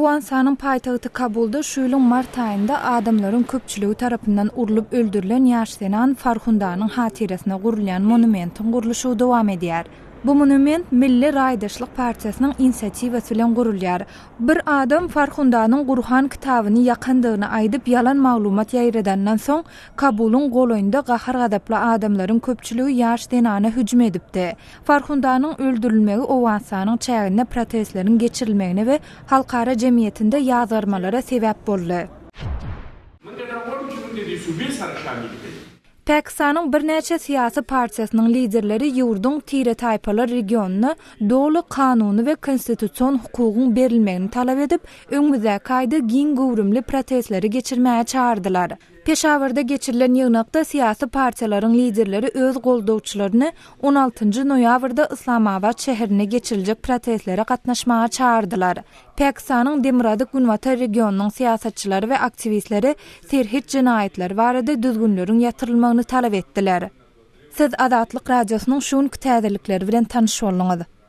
Owganystanyň paýtagty Kabulda şu ýylyň mart aýynda adamlaryň köpçüligi tarapyndan urlup öldürilen ýaş zenan Farhundanyň hatyrasyna gurulýan monumentiň gurluşygy dowam edýär. Bu monument Milli raýdaşlyk partiýasynyň inisiatiwasy bilen gurulýar. Bir adam Farhundanyň Gurhan kitabyny ýakandygyny aýdyp ýalan maglumat ýaýradandan soň, Kabulyň golaýynda gahar-gazaply adamlaryň köpçüligi ýaş zenana hüjüm edipdi. Farhundanyň öldürilmegi Owganystanyň çäginde protestleriň geçirilmegine we halkara jemgyýetinde ýazgarmalara sebäp boldy. Pakistanyň birnäçe syýasy partiýasynyň liderleri ýurduň tire-taýpalar regionyna doly kanuny we konstitusion hukugyň berilmegini talap edip, öňümizdäki aýda giň göwrümli protestleri geçirmäge çagyrdylar. Peşawarda geçirilen ýygnakda syýasy partiýalaryň liderleri öz goldawçylaryny on altynjy noýabrda Yslamabat şäherinde geçiriljek protestlere gatnaşmaga çagyrdylar. Pakistanyň demirgazyk-günbatar regionynyň syýasatçylary we aktiwistleri serhet jenaýatlary barada düzgünleriň ýatyrylmagyny talap etdiler. Siz Azatlyk Radiosynyň şu günki täzelikleri bilen tanyş bolduňyz.